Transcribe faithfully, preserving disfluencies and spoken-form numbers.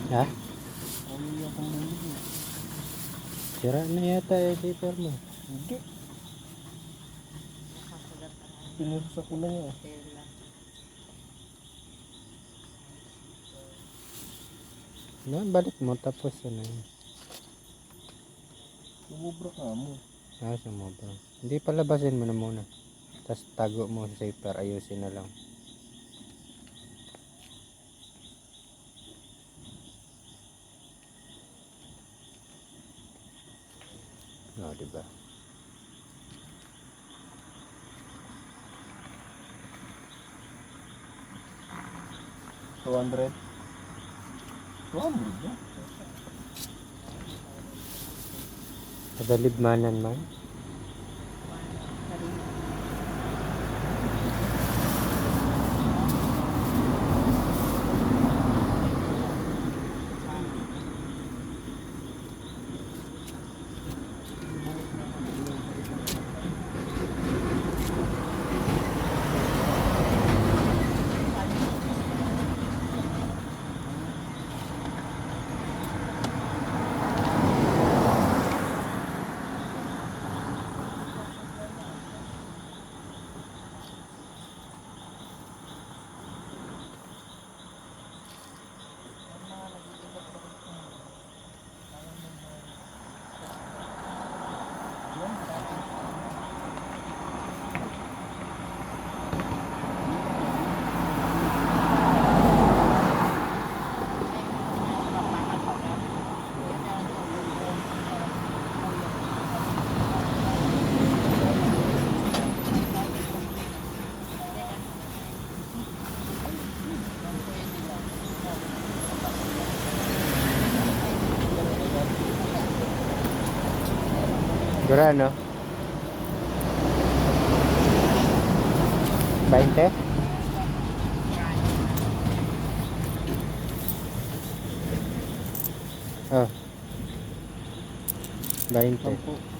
Ha? Ano yung akong bulig mo? Sira na yata yung zipper mo. Hindi. Pinursa ko na yun. Yan, balik mo, tapos ano yun? Sumobra ka mo. Ah, sumobra. Hindi, palabasin mo na muna. Tas tago mo sa zipper, ayusin na lang. O, di ba? Two hundred? Two hundred na. Tagalibmanan man. Gurano? Bainte? Oh. Bainte. Sampu.